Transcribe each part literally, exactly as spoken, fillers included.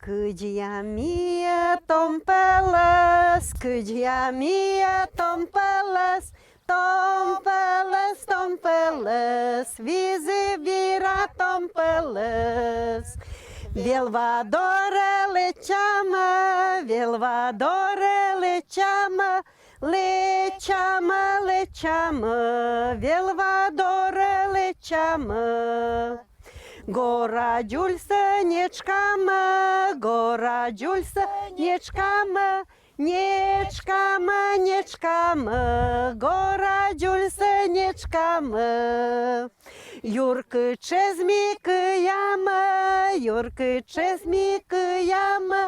Кыдзъя миа том пӧлӧс, кыдзъя миа том пӧлӧс, том пӧлӧс, том пӧлӧс, визы вира том пӧлӧс. Велва дорӧ лэччамӧ, велва дорӧ лэччамӧ, лэччамӧ, лэччамӧ, велва дорӧ лэччамӧ. Гора дзульсӧ нетшкамӧ, гора дзульсӧ нетшкамӧ, нетшкамӧ, нетшкамӧ, гора дзульсӧ нетшкамӧ. Юркыӵез ми кыямӧ, юркыӵез ми кыямӧ,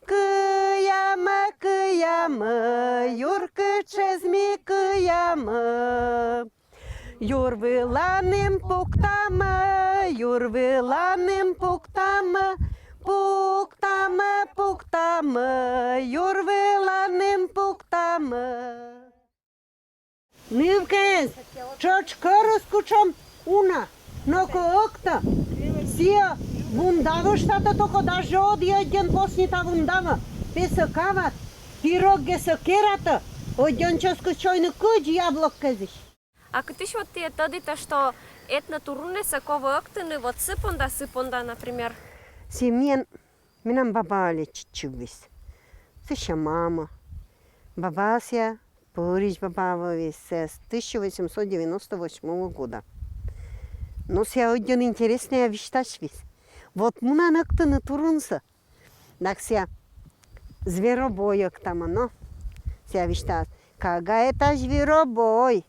кыямӧ, кыямӧ, юркыӵез ми кыямӧ. Юр выланым пуктамӧ, юр выланым пуктамӧ, пуктамӧ, пуктамӧ, юр выланым пуктамӧ. Нывкаыс, тшӧтш кӧрыс кутшӧм уна, но кӧ ӧктӧ, сійӧ вундавыштатӧ токо даже ӧдйӧ ӧдйӧн поснита вундавӧ, песӧ кавад, пирӧггесӧ кератӧ, ӧдйӧн чӧскыд сёйны кыдз яблок кӧзысь. А кытысь вот тіян тӧдіс, что этнотуруннасӧ ковӧ ӧктыны, вот сы понда, сы понда, например? Сійӧ миян, менам баба лечитчывйыс. Сэсся мамӧ. Бабасӧ, пӧрысь баба вӧлі, с тысяча восемьсот девяносто восьмого года. Но сійӧ ӧдйӧн интереснӧя висьтасьліс. Вот мунан ӧктыны турунсӧ. Дак сійӧ зверобой ӧктамӧ, но сійӧ висьтас: кага это зверобой,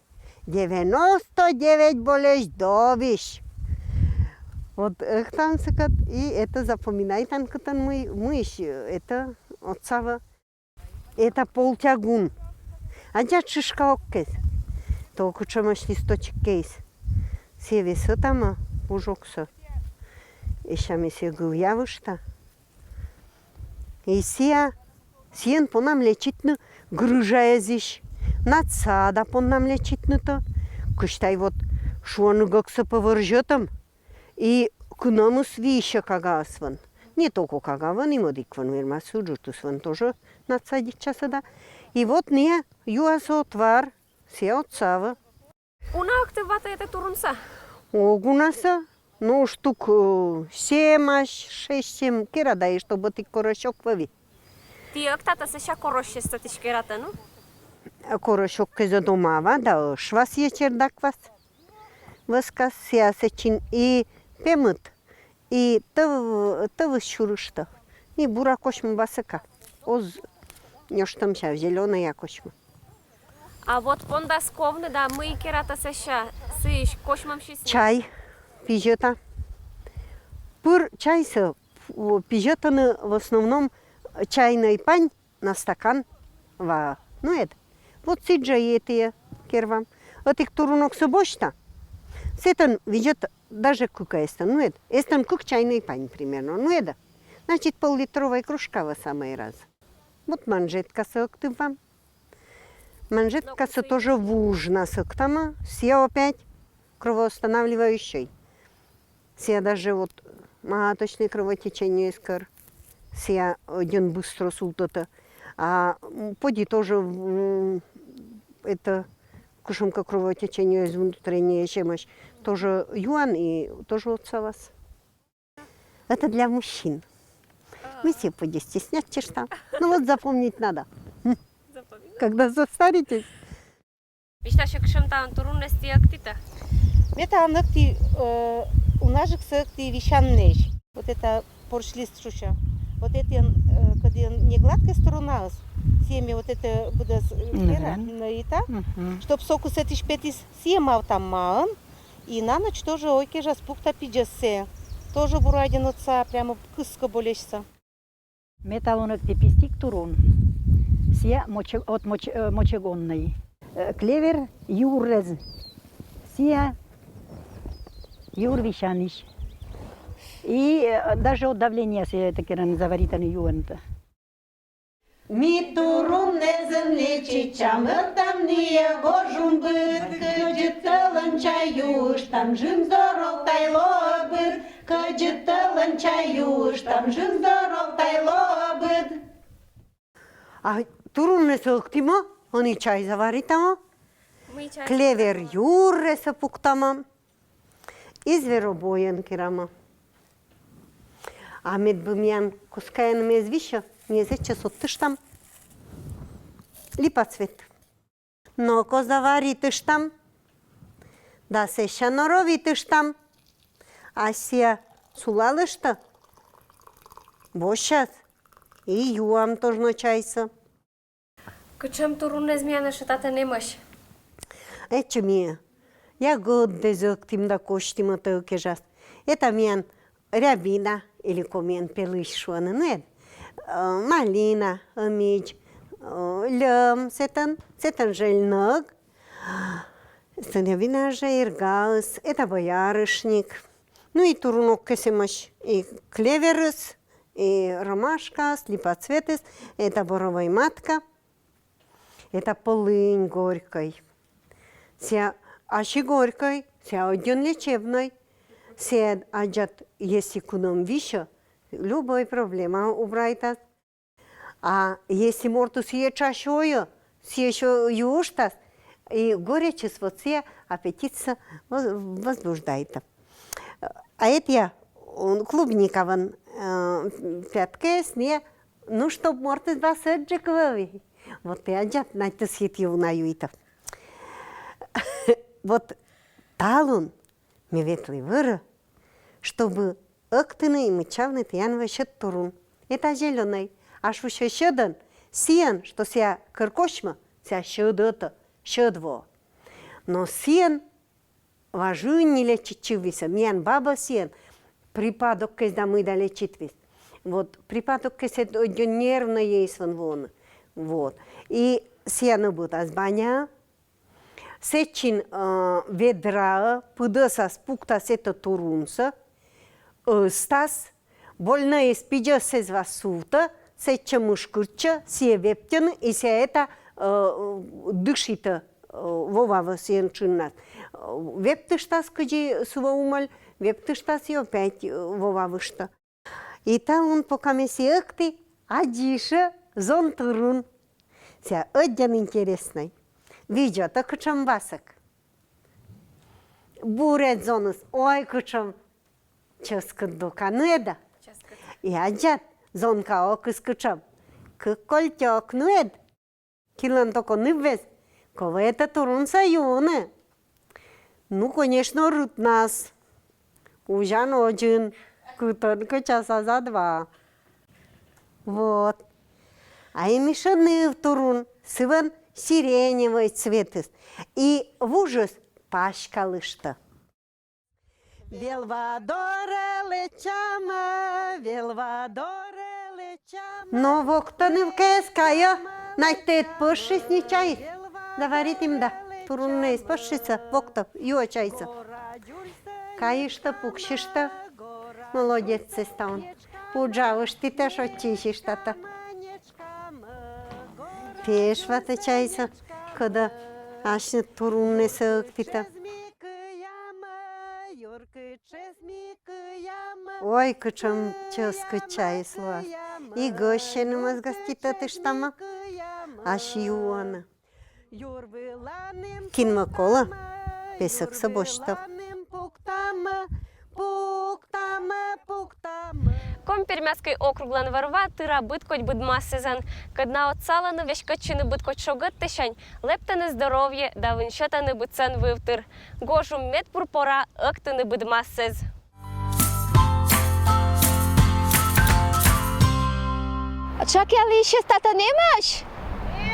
девяносто девять болезнь довис. Вот ӧктан сыкӧд, и это запоминайтан, кытӧн мый, мыйысь это отсавӧ. Это полтягун. Аддзад, шишка ог кез. То кутшӧмӧсь листочек кез. Сійӧ весӧтамӧ пужоксӧ. Эсся ме сійӧ гывъявышта. И сійӧ, сійӧн понам лечитны грыжаэзысь. Надсада понам лечитны тӧ. Кыдз тай вот шуӧны, гӧгсӧ пӧ вӧрзьӧтӧм. И кынӧмыс висьӧ кагаыс вӧн. Не только кага вӧн, и мӧдик вӧн, вермас, ыджыдыс вӧн тоже надсадитчасӧ да. И вот найӧ юасӧ отвар, сійӧ отсавӧ. Уна ӧктывлатӧ этӧ турунсӧ? Ог унасӧ, ну, штук, э, семь-ась, шесть-семь кера да, и чтоб ӧтик корӧсь ог вӧвы. Ті ӧктатӧ сэсся корӧсьсӧ тіысь кератӧ, ну? Корӧсь ог кез ӧд омава да, ӧшвас, е чердак вас. Вӧскас, сійӧ сэтчин и пемыд, и тӧв-, тӧвыс сюрыштӧ. И бура косьмӧ басӧка. Оз нёштӧмся, зелёнӧя косьмӧ. А вот пондас ковны да мый кератӧ сэсся, сыысь косьмӧмысь? Чай пизьӧта. Пыр чайсӧ, у, пизьӧтӧны в основном чайнӧй пань на стакан ваӧ. Ну, эд. Вот сідз жӧ и этійӧ кервам. Ӧтик туруноксӧ босьта. Сэтӧн видзӧд даже кык эстӧн. Ну, эд. Эстӧн кык чайнӧй пань примерно. Ну, эд. Значит, пол-литровӧй кружкавӧ самӧй раз. Вот манжеткасӧ ӧктывлам. Манжеткасӧ тоже вужнас ӧктамӧ, сійӧ опять кровоостанавливающӧй. Сійӧ даже вот маточнӧй кровотечениеыс кӧр, сійӧ ӧдйӧн быстро султӧтӧ. А, м, поди тоже, м, это, кутшӧмкӧ кровотечениеыс внутреннее, сэтшӧмӧсь, тоже юан и тоже отсалас. Это для мужчин. Мы все будем стесняться, что. Ну вот запомнить надо. Запомнила. Когда состаритесь. Висьтасьӧ, кутшӧм таын туруннас ті ӧктитӧ? Ме таын ӧкті, э, унажыксӧ ӧкті висяннӧйысь. Вот это порчлист шусьӧ. Вот этійӧн, э, кӧдйӧн негладкӧй сторонаыс, сійӧ ме вот это быдӧс, э, вера, нӧ и та, чтоб соку сэтысь петіс, сійӧ мавтам маӧн, и на ночь тоже ой кежас пукта пидзӧссӧ. Тоже бура ӧдйӧн отсалас, прямо кыскӧ болезньсӧ. Ме талун ӧкті пистик турун. Сійӧ моче-, от моче-, э, мочегоннӧй. Э, клевер юррӧ. Сійӧ юр висянысь. И, э, даже от давления сійӧ это керӧны, заваритӧны юӧн. Ми турун незын лечитчам, ӧктам найӧ гожум быд, кӧдзыд тӧлӧн чай юыштам, жым-здоров тай лоӧ быд, кӧдзыд тӧлӧн Чай юыштам, жив-здоров тай лоӧ быд. А туруннэс ӧктимӧ, ӧні чай заваритамӧ. Мый чай? Клевер юрӧс пуктамӧ. И зверобойӧн керамӧ. А медбӧ миян кӧскаын эз висьӧ, ми сэтчӧ содтыштам липа цвет. Но-ко, заваритыштам да сэсся норовитыштам. А сійӧ сулалыштӧ, босьтас и юам тожӧ но чайсӧ. Кутшӧм туруннэз миян эшшӧ татӧн эмӧсь? Эчи ми ягӧддэс ӧктім да косьтім тайӧ кежас. Это миян рябина, или комиӧн пелысь шуӧны, ну, эд, э, малина, ӧмидз, э, льӧм, сэтӧн, сэтӧн жельнӧг, сэтӧн рябина жӧ, иргаыс, это боярышник. Ну и турун ог кӧ сэмӧсь, и клеверыс, и ромашкаыс, липа цветыс, это боровой матка. Это полынь горькӧй. Сійӧ аски горькӧй, сійӧ ӧдйӧн лечебнӧй. Сійӧ аддзан, если кунӧм висьӧ, любӧй проблема убрайтас. А если мортыс сійӧс ещӧ, сійӧс ещӧ юыштас, и горечьыс вот сійӧ аппетитсӧ воз-, возбуждайтӧ. А это я, м, клубникаӧн, э, пяткаыс, не, ну, чтоб мортыс басӧджык вӧлі. Вот и аддзан, найтӧ сійӧс уна юитӧ. Вот талун ме ветлі вӧрӧ, чтобы ӧктыны и мыччавны тіян вӧсьыд турун. Это зелёнӧй, а шусьӧ сьӧдӧн, сійӧн, что сійӧ кӧр косьмӧ, сійӧ сьӧд ӧтӧ, сьӧд воӧ. Но сійӧн важӧн нин лечитчывйысӧ, миян баба сійӧн припадоккӧс да мый да лечитвис. Вот, припадоккӧс, эд, ӧдйӧ нервнӧйыс вӧлі воӧ. Вот. И сійӧ нӧбӧтас баняӧ, сэтчин, э, ведраӧ пыдӧсас пуктас этӧ турунсӧ, ӧзтас, больнӧйыс пидзӧссӧ вӧлі сувтӧ, сэтчӧ мышкыртчӧ, сійӧ вептӧны, и сійӧ это, э, дышитӧ, э, вова вӧсйӧн тшыннас. Э, вептыштас кыдзи сувӧ умӧль, вептыштас и опять, э, вова выштӧ. И талун, пока ме сійӧс ӧкті, аддзи ещӧ зон турун. Сійӧ ӧдйӧ интереснӧй. Видзӧдтӧ, кутшӧм васӧк. Бур эд зоныс, ой, кутшӧм чӧскыд дока, ну эд-а? Чӧскыд. И аддзан, зонкаӧс кутшӧм. Кык кольтӧг, ну эд? Кинлӧн токо ныввез, кӧ вӧлі этӧ турунсӧ юны? Ну, конечно, рытнас. Узян озьын, кытӧнкӧ часа за два. Вот. А эм ещӧ ныв турун, сылӧн сиреневӧй цветыс. И вужыс паськалыштӧ. Велва дорӧ лэччамӧ, велва дорӧ лэччамӧ. Но воктӧ, нывкаыс, кайӧ, найтӧ эд пӧжсьы ни чайыс. Заваритім да, турунныс пӧжсьы, воктӧ, юӧ чайсӧ. Кайыштӧ, пуксьыштӧ. Молодецыс талун. Уджавыштитӧ, шойччысьыштатӧ. Пеш ватӧ чайсӧ, кӧдӧ асьныд туруннысӧ ӧктитӧ. Ой, кутшӧм чӧскыд чайыс лоас. И гӧсьтӧм мӧс гӧститӧ тыштамӧ. Ась юӧны. Кинмӧ колӧ, песӧгсӧ босьтӧ. Коми-Пермяцкӧй округлӧн вӧр-ва тыра быдкодь быдмассӧ. Кӧд на отсалӧны веськӧдчыны быдкодь шогӧдтысянь, лэптӧны здоровье да вынсьӧдтӧны быдсӧн вывтыр. Гожум медбур пора ӧктыны быдмассӧ. Чакъялысь, татӧн эмӧсь?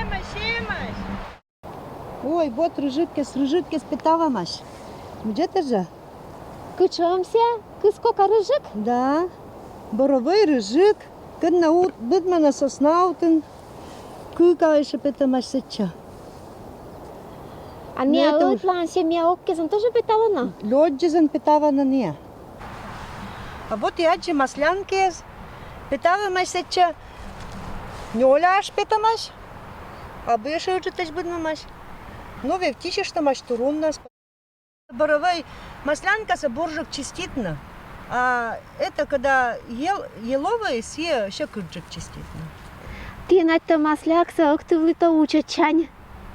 Эмӧсь, эмӧсь. Ой, вот рыжиккӧс, рыжиккӧс петавамась. Мыйджык тайӧ жӧ? Кутшӧм сійӧ, кыскока рыжик? Да, боровӧй рыжик. Кӧн на ут-, быдмана сосна утын, кыка эшӧ петӧмась сэтчӧ. А миян ӧтлаын сійӧ, миян ог кезӧн тоже петавны? Лёддьӧзӧн петавны нин. А вот и аддзи маслянкаыс, петавамась сэтчӧ, нёль аш петӧмась, а бӧрсӧ ыджыдӧсь быдмӧмась. Но вевттьысьыштӧмась туруннас. Боровӧй маслянкасӧ бурджык чиститны. А это когда ел, еловые, сие ещё кырджик чистить. Тин аттӧ масляксӧ ӧктывлытӧ учӧтчань.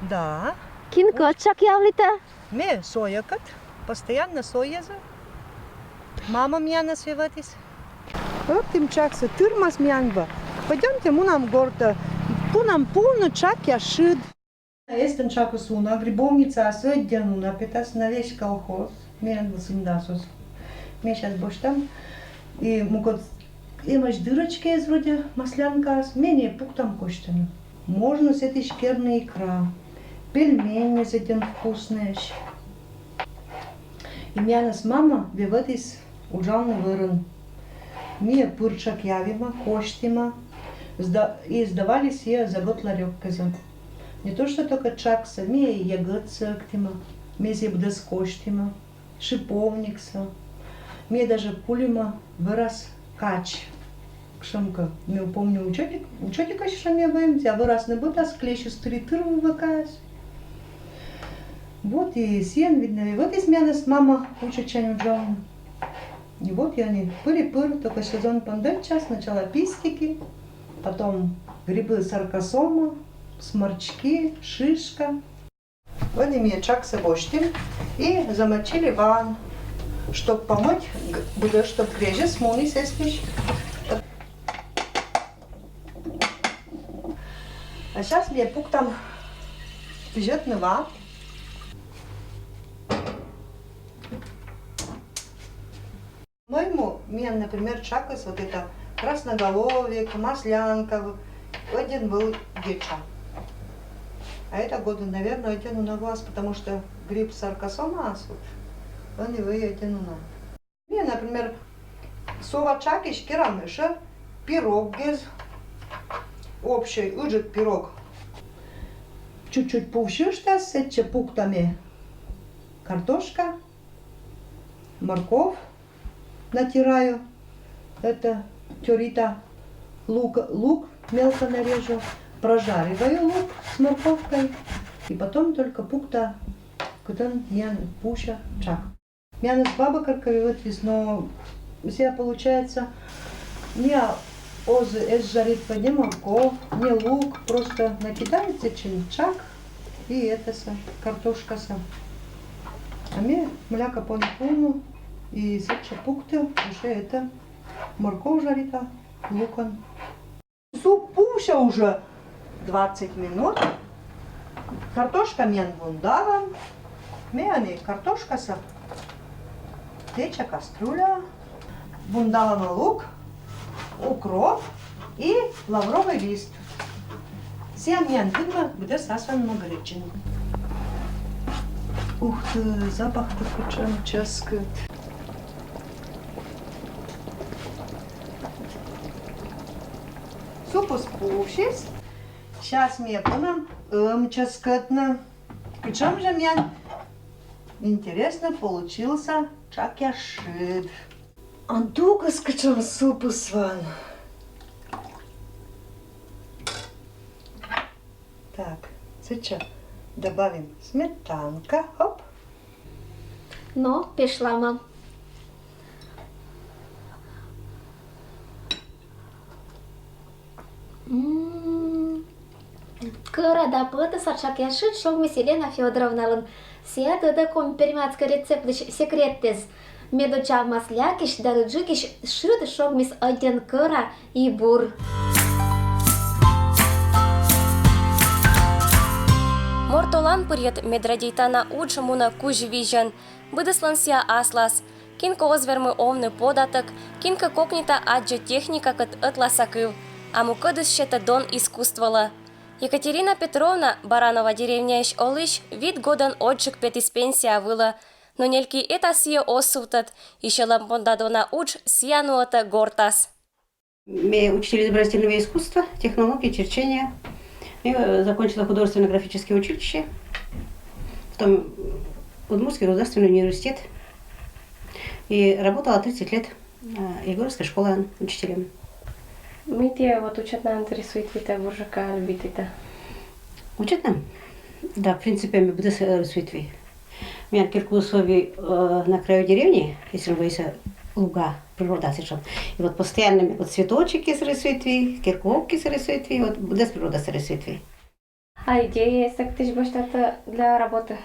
Да. Кинкӧд тшакъявлытӧ? Ме соякӧд. Постоянно соязӧ. Мама миянӧс вевӧдіс. Ӧктім тшаксӧ, тырмас миян вӧ. Пойдёмте, мунам гортӧ. Пунам пуны тшакъяс шыд. Эстӧн тшакыс уна, грибовницаыс ӧдйӧн уна петас на весь колхоз. Миян вӧсна дас оз. Ме сейчас босьтам. И мукӧд эмӧсь дырочки эз вроде маслянкаыс. Ме нин пуктам косьтыны. Можно сэтысь керны икра. Пельмени ӧдйӧн вкуснӧйӧсь. И миянӧс мама вевӧдіс уджавны вӧрын. Ми пыр тшакъявимӧ, косьтімӧ, сда- и сдавали сие за год ларёккӧзӧ. Не то что только тшаксӧ, ми йӧгӧтсӧ ӧктімӧ, ми сие быдӧс косьтімӧ, шиповниксӧ. Ми даже кулімӧ вӧрас кач. Кшӧмкӧ, ме помню, учётик, учётикӧсь ещё ме вӧлі, а вӧрас нӧ быдас, клещыс тыри тырвывӧ каяс. Вот и сійӧн, видно, вевӧдіс миянӧс мама учӧтчань уджавны. И вот и ӧні пыр и пыр, только сезон пондӧтчас, сначала пистики, потом грибы саркосома, сморчки, шишка. Ӧні ми тшаксӧ босьтім и замочили ваӧн, чтоб помыть, г- быдӧ, чтоб грезьыс муніс эстысь. А сейчас ми пуктам пызьӧдны ва. По-моему, миян, например, тшакыс, вот это красноголовик, маслянка, ӧдйӧн вӧлі еча. А это годы, наверное, ӧдйӧн уна вылас, потому что гриб саркосома асут, ӧні вӧлі ӧдйӧн уна. Ми, например, со ва тшакысь керам ещё пирог гез, общий ыджыд пирог. Чуть-чуть пувсьыштас, сэтчӧ пуктам картошка, морковь, натираю, это тёрита, лук, лук мелко нарежу, прожариваю лук с морковкой и потом только пукта, кытӧн миян пуся тшак. Миянӧс баба кӧркӧ вевӧдіс, но сія получается, миян оз эз жарит ни морковь, ни лук, просто накидается чим тшак и этасӧ, картошкасӧ. А ме мыйла кӧ поны пуны и сэтчӧ пукта ещё это, морковь жарита лукӧн. Суп пуся уже двадцать минут. Картошка миян вундалан. Ме ӧні картошкасӧ тэча кастрюля. Вундалана лук, укроп и лавровый лист. Сія миян быдмӧ, быдӧс асьнымӧ гречин. Ух ты, запах-то кутшӧм чӧскыд. Супыс пусис. Сейчас ми понам ӧм чӧскыдны. Кутшӧм жӧ миян, интересно, получился тшакъяс шыд. А дукыс кутшӧм супыс вӧлі. Так, сейчас добавим сметанка. Оп. Но пешлам. М, кӧра да пӧтӧса тшакъяс шыд шогмис Елена Фёдоровналӧн. Сія тӧдӧ коми-пермяцкӧй рецептысь секреттэс. Медводдза маслякысь да рыджыкысь шыд шогмис ӧдйӧн кӧра и бур. Морт оланпырйӧд медрадейтана удж мунӧ кузь визьӧн. Быдэслӧн сійӧ аслас. Кинкӧ оз вермы овны податӧг, кинкӧ кокнита аддзӧ техникакӧд ӧтлаасакыв, а мукӧдыс сетӧ дон искусстволӧ. Екатерина Петровна, Баранова деревняысь олысь, вит годӧн ӧтджык петіс пенсия вылӧ, но нелькиэтӧ сійӧ оз сувтӧд, и сьӧлӧм понда дона удж сійӧ нуӧтӧ гортас. Ме учитель изобразительного искусства, технологии черчения. Я закончила художественно-графическое училище, потом Удмуртский государственный университет. И работала тридцать лет Егоровской школы учителем. Мый ті вот учӧтнанныд рисуйтвитӧ, бурджыка любитітӧ? Учӧтнам? Да, в принципе, ме быдэс рисуйтвиа. Миян кельк условий на краю деревни, если вы Луга, природа сычем. И вот постоянно вот цветочки срисует ви, керкуокки срисует ви, вот дес природа срисует ви. А идея есть так тысяч баштата для работы?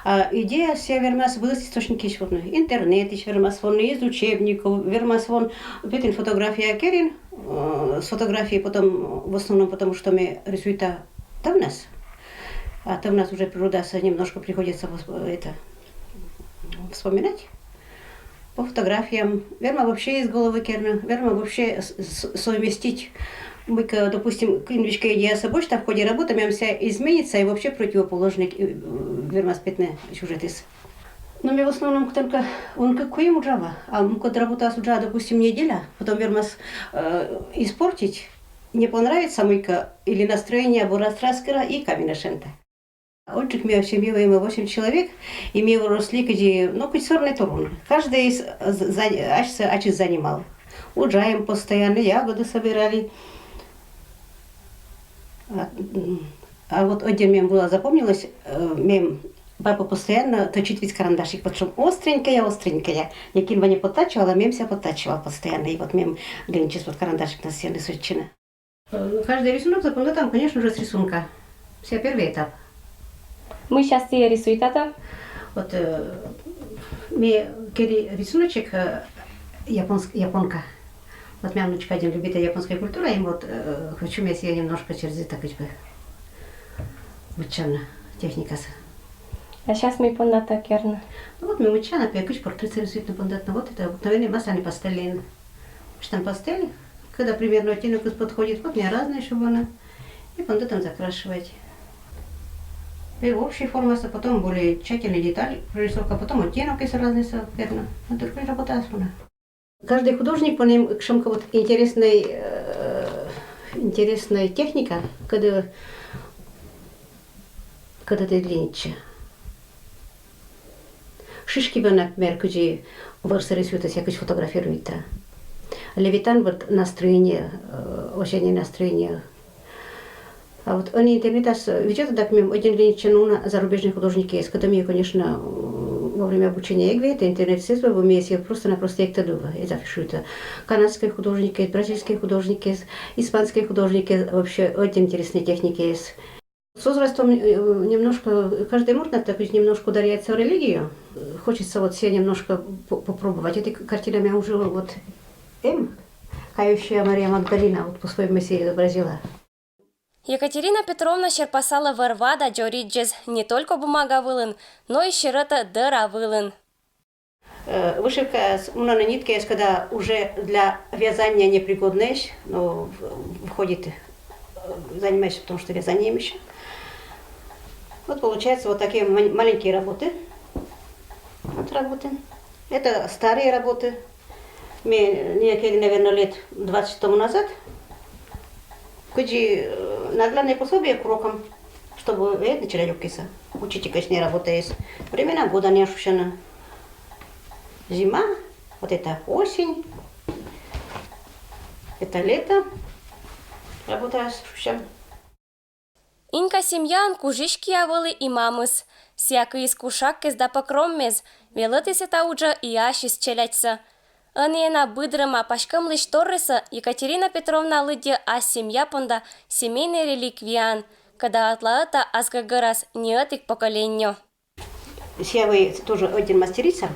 А идея вся вермас вылез источники ещё вот, ну, интернет ещё вермас вон, из учебников вермас вон, ведь фотография керин, э, с фотографии потом, в основном потому, что мы рисует-то там нас, а там нас уже природа с-, немножко приходится восп-, это, вспоминать. По фотографиям. Верма вообще из головы керна, верма вообще с-, с-, совместить. Мы, к-, допустим, к инвичке идея собой, что в ходе работы мем вся изменится и вообще противоположный, э, верма спетне сюжет из. Но мне в основном только он как куем уджава, а мы код работа с уджа, допустим, неделя, потом вермас, э, испортить, не понравится мыйка или настроение, або раскраска и камина шента. Отжиг ми в семье, мы восемь человек, и мы выросли, где, ну, хоть сорный турун. Каждый из, э, за-, за-, ачса-, ачис занимал. Уджаем постоянно, ягоды собирали. А, м, а вот один мем было запомнилось, э, мем папа постоянно точит ведь карандашик, вот что остренькая, остренькая. Никин не подтачивала, мем ся подтачивал постоянно. И вот мем гринчис вот карандашик на стены сучина. Э, каждый рисунок запомнил там, конечно же, с рисунка. Вся первый этап. Мы сейчас и рисует это. Вот, э, мне кери рисуночек, э, японск-, японка. Вот моя внучка один любит японская культура, и вот, э, хочу мне себе немножко через это как бы вычана техника. А сейчас мы понна так керна. Ну вот мы вычана, пекыч портрет рисует на понна. Вот это обыкновенный масляный пастелин. Что там пастель? Когда примерно оттенок подходит, вот мне разные, чтобы она. И потом там закрашивать. И общей формы, а потом более тщательная деталь, прорисовка, потом оттенок, если разный соответственно. Вот только работа асуна. Каждый художник по ним кшемка вот интересной, э, интересная техника, когда, когда ты длиннича. Шишки бы, например, кыдзи вырсыры сюта, я кыдзи фотографирует-то. Левитан вот настроение, э, осеннее настроение. А вот они интернетас, э, видят, так мем один день ченуна зарубежные художники есть. Когда мне, конечно, э, во время обучения ЕГВ, это интернет все свой, мы если просто-напросто их дува, это афишует. Канадские художники, бразильские художники, испанские художники, вообще очень интересные техники есть. С возрастом, э, немножко, каждый мурт на такой немножко ударяется в религию. Хочется вот себе немножко по- попробовать. Этой к- картинами уже вот М, кающая Мария Магдалина, вот по-своему себе изобразила. Екатерина Петровна серпасала вӧр-ва да дзоридзез не только бумага вылын, но и серӧта дӧра вылын. Э, вышивка с-, мунӧ на ниткаэз, когда уже для вязания непригоднэсь, но в-, входит, э, занимаюсь, потому что вязанием ещё. Вот получается вот такие ма-, маленькие работы. Вот работы. Это старые работы. Ме не кери, наверное, лет двадцать тому назад. Кыдзи, э, наглядное пособие к урокам, чтобы это начали лёгкиса. Учите, конечно, работа есть. Времена года не ошущена. Зима, вот это осень, это лето. Работа ошущена. Инка семьяын кужиськиа вӧлі и мамыс. Сія кыис кушаккез да пӧкроммез, велӧдіс эта уджӧ и ассьыс челядьсӧ. Ӧні на быдӧрӧма паськӧмлысь торйысӧ Екатерина Петровна лыддьӧ ас семья понда семейнӧй реликвияӧн, кӧда ӧтлаӧта ас гӧгӧрас ни ӧтик поколение. Сія вӧлі тоже один мастерица,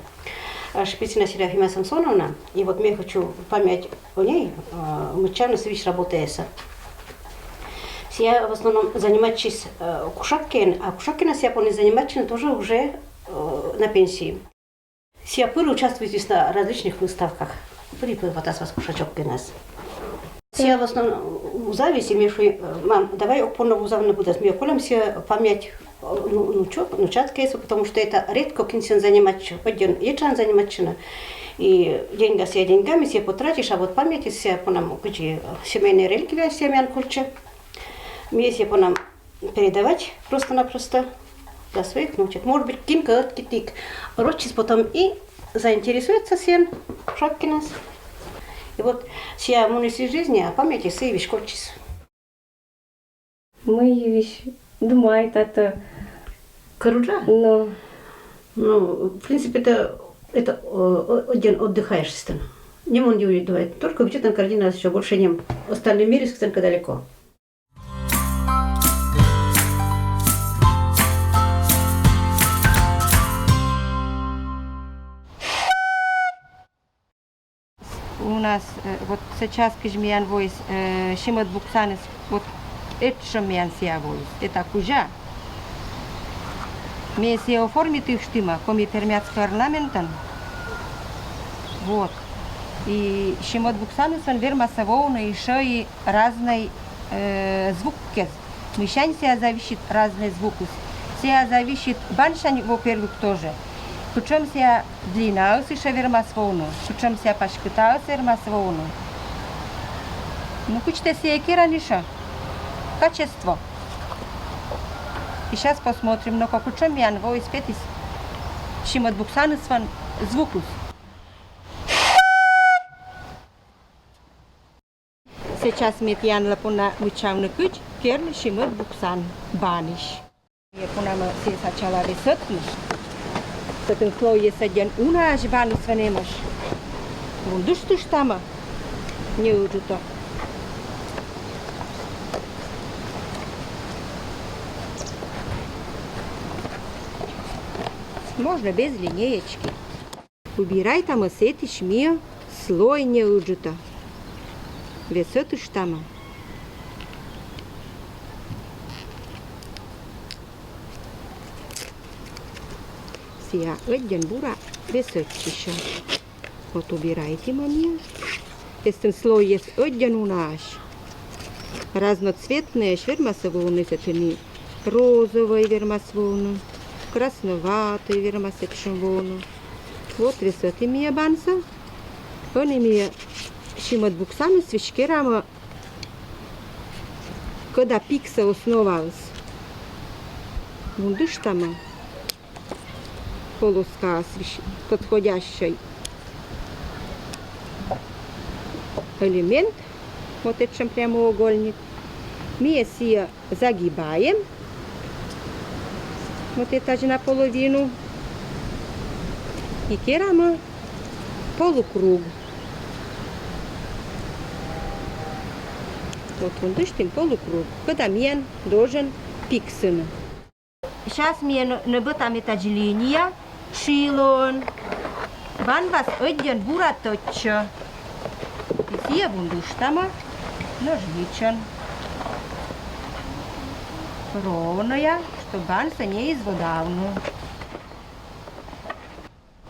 э, Шпицына Серафима Самсоновна. И вот мне хочу память о ней, э, мыччана сыысь работаяса. Сія в основном занимайтчис, э, кушаккиӧн, а кушаккиӧн сія понда занимайтчыны тоже уже, э, на пенсии. Сія пыр участвуйтчис на различных выставках. Пыр и пыр ватас вас кушачоккинас. Сія в основном вузавис, и ме шуи, э, мам, давай ог понда вузавны быдӧс. Ме колям сія память, э, ну, ну, чё, ну, чаткеса, потому что это редко кин сійӧн занимайтчӧ, один етшаӧн занимайтчыны. И деньга сія деньгами, сія потратиш, а вот память сія понам, кыдзи, э, семейная реликвия сія миян кольччӧ. Ме сія понам передавать просто-напросто для своих внучек. Может быть, кинкӧ ӧткытник рочыс потом и заинтересуется сійӧн, кушаккинас. И вот сія муніс из жизни, а память сія веськодчис. Мый весь думает это. Кӧр уджа? Ну. Ну, в принципе, это Это о, о, один отдыхаешь сытен. Не мон юрит бывает. Только где-то картина еще больше нем. Остальный мир из далеко. У нас, э, вот сейчас кыдз миян воис, э, симыд буксаныс, вот этшӧм миян сія воис. Это кузя. Ми сія оформитыштім коми-пермяцкӧй орнаментӧн. Вот. И симыд буксанысын вермас воны ещӧ и разнӧй, э, звуккез. Мыйсянь сія зависит разнӧй звукыс. Сія зависит бансянь, во-первых, тоже. Кутшӧм сія длинаыс ещӧ вермас воны, кутшӧм сія паськытаыс вермас воны. Ну, кыдз тэ сія керан ещӧ. Качество. И сейчас посмотрим, но кутшӧм миян воис петіс симыд буксанысван звукыс. Сейчас ми тіянлы пуна вӧчам, кыдз керны симыд буксан банысь. Ми пуна сія сначала весӧтны. Сэтшӧм слойӧс ӧдйӧн унаысь баныс вӧчам. Вундыштыштам неыджыдӧ. Можно без линеечки. Убирайтам сэтысь ми слой неыджыдӧ. Весӧтыштам. Сія ӧдйӧн бура весӧтчысьӧ. Вот убирайтім ми. Эстын слойӧс ӧдйӧн унаысь. Разноцветнӧйӧсь вермас воны, сэтшӧм и розовӧй вермас воны, красноватӧй вермас сэтшӧм воны. Вот весӧтім ми бансӧ. Ӧні ми симыд буксаныс веськӧдам кӧда пиксӧ основаыс. Вундыштам полоскаыс веськӧдам подходящӧй элемент, вот этшӧм прямоугольник. Ми сія загибаем вот этаж наполовину и керам полукруг. Вот вундыштім полукруг, кӧда миян должен пиксыны. Сейчас ми нӧбӧтам этаж линия шылӧн. Банвас ӧдйӧн бура тӧдчӧ. И сія вундыштам нӧжйӧн. Ровноя, чтоб бансӧ не изводавны.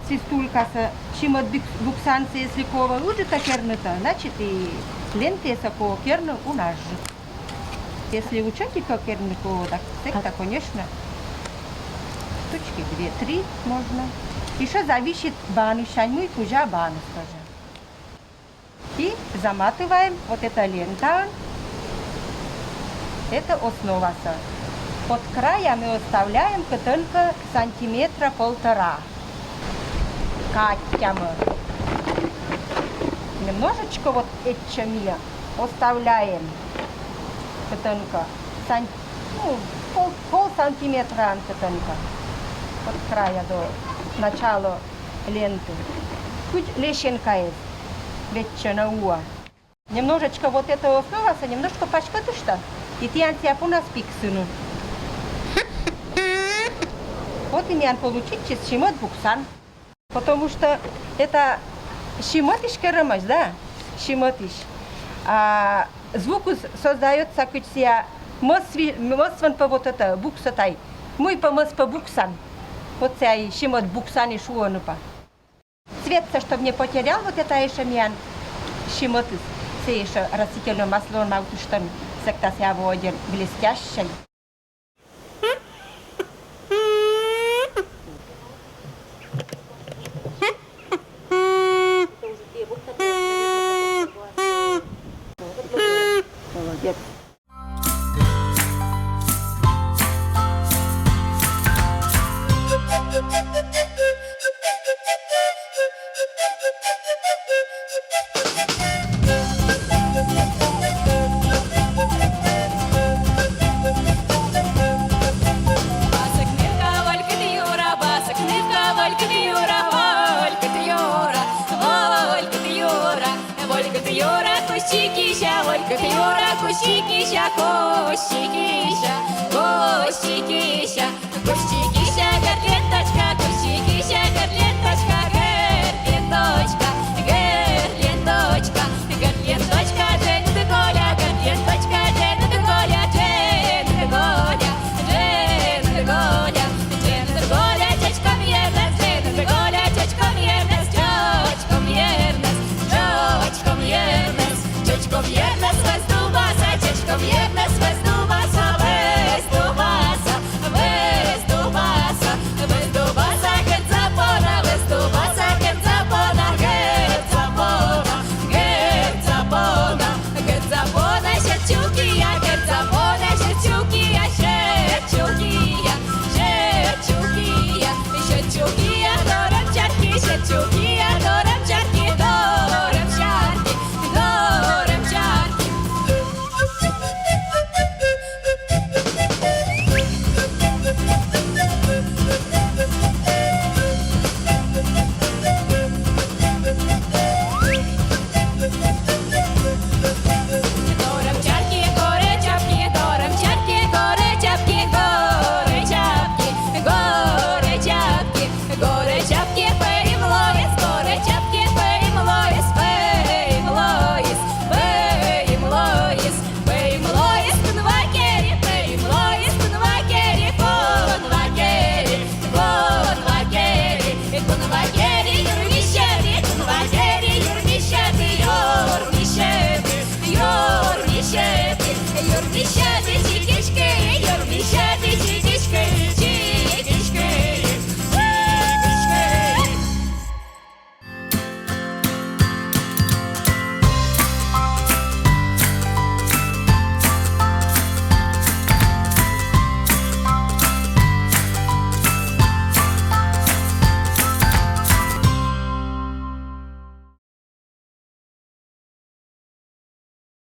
Свистулькасӧ симыд буксансӧ, если кӧ ыджыдӧ кернытӧ, значит, и лентасӧ кӧ керны унаджык. Если учётитӧ керны кӧ, так секта, конечно, штучки две-три можно. Ещё зависит баныссянь, мый кузя баныс тоже. И заматываем вот это лентаӧн, это основасӧ. От края мы оставляем кытӧнкӧ сантиметра полтора. Катямӧ. Немножечко вот этчӧ ми оставляем кытӧнкӧ сан-, ну, пол, пол сантиметра кытӧнкӧ. От края до начала ленты. Кыдз лесенкаэз вӧчӧны уа. Немножечко вот это основасӧ немножко паськӧдышта, и тіян сія пунас пиксыны. Вот и миян получитчис симыд буксан. Потому что это симытысь керӧмаӧсь, да? Симытысь. А звукыс создаётся кыдз сія мӧс-, мӧсвӧн пӧ вот это букса тай. Мый пӧ мӧс пӧ буксан. Вот сія и симыд буксан и шуӧны пӧ. Цветсӧ, чтоб не потерял, вот это ещё миян симытыс. Сія ещё растительнӧй маслоӧн наутыштам, секта сія воӧдз блестящӧй. Молодец. Кык ёра кусти кися, ой, кык ёра кусти кися, кусти кися, кусти кися, кусти кися, котлеточка,